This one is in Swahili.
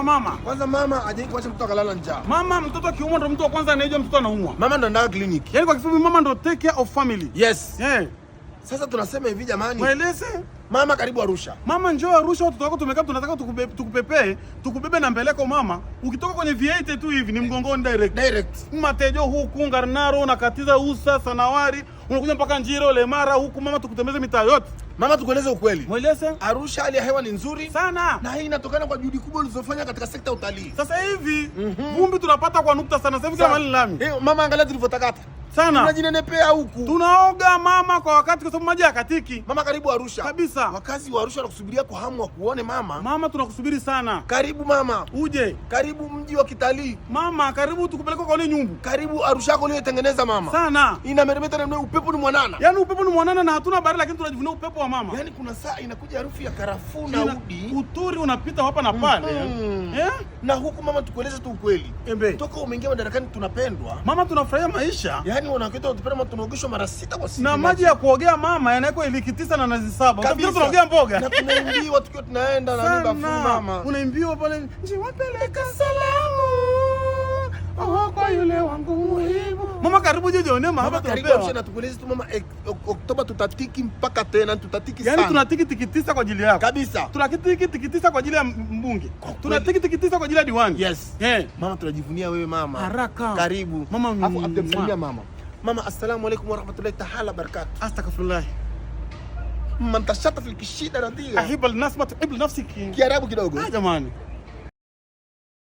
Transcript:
mama. Kwanza mama hajai kuacha mtoto akalala njaa. Mama mtoto akiumwa ndo mtu wa kwanza anayejua mtoto anaumwa. Mama ndo andaa kliniki. Yaani kwa kifupi mama ndo take care of family. Yes. Eh, Sasa tunasema hivi jamani. mweleze Mama karibu Arusha. mama, njoo Arusha, watoto wako tumekaa tunataka tukupepee, tukubebe na mbeleko mama. Ukitoka kwenye V8 tu hivi ni mgongoni direct. Direct. Matejo huku Ngarnaro unakatiza Usa Sanawari unakuja mpaka Njiro Lemara huku mama, tukutembeze mitaa yote. Mama tukueleze ukweli. Mweleze Arusha hali ya hewa ni nzuri sana. na hii inatokana kwa juhudi kubwa ulizofanya katika sekta ya utalii. Sasa hivi vumbi tunapata kwa nukta sana. Sasa hivi kila mahali lami Eh, mama angalia tulivyotakata. sana, Tunajinenepea huku. tunaoga mama kwa wakati, kwa sababu maji yakatiki Mama karibu Arusha. kabisa. Wakazi wa Arusha wanakusubiria kwa hamu wa kuone mama. Mama, tunakusubiri sana, Karibu mama. uje Karibu mji wa kitalii. mama, karibu tukupeleke ukaone nyumbu Karibu Arusha yako uliyotengeneza mama. sana. Inameremeta namna upepo ni mwanana. Yaani upepo ni mwanana na hatuna baridi, lakini tunajivunia upepo wa mama. Yaani kuna saa inakuja harufu ya karafuu na udi. Uturi unapita hapa na pale. Eh? Na huku mama tukueleze tu ukweli. Embe. Toka umeingia madarakani tunapendwa. Mama, tunafurahia maisha Yaani wanawake wanatupenda mama, tunaogeshwa mara 6 kwa siku. na maji ya kuogea mama yanawekwa iliki 9 na nazi 7. Utafikiri tunaogea mboga. Na tunaimbiwa tukiwa tunaenda na nyumba Sana. mama. Unaimbiwa pale njiwapeleka salamu oh, kwa yule wangu muhimu. Mama karibu je jione mama Mama hapa karibu tunapewa. Arusha na tukueleze tu mama Oktoba tutatiki mpaka tena tutatiki Yaani sana. tunatiki tiki 9 kwa ajili yako. Kabisa. Tunatiki tiki 9 kwa ajili ya mbunge. Kweli. Tunatiki tiki 9 kwa ajili ya diwani. Yes. Eh. Mama tunajivunia wewe mama. Haraka. Karibu. Mama, Afu mwah. abdemsalimia mama. Mama assalamu alaikum warahmatullahi taala barakatuh. Astaghfirullah. Mantashata fil kishida radia. Ahiba alnasma tuhibbu nafsiki. Kiarabu kidogo. Ah jamani.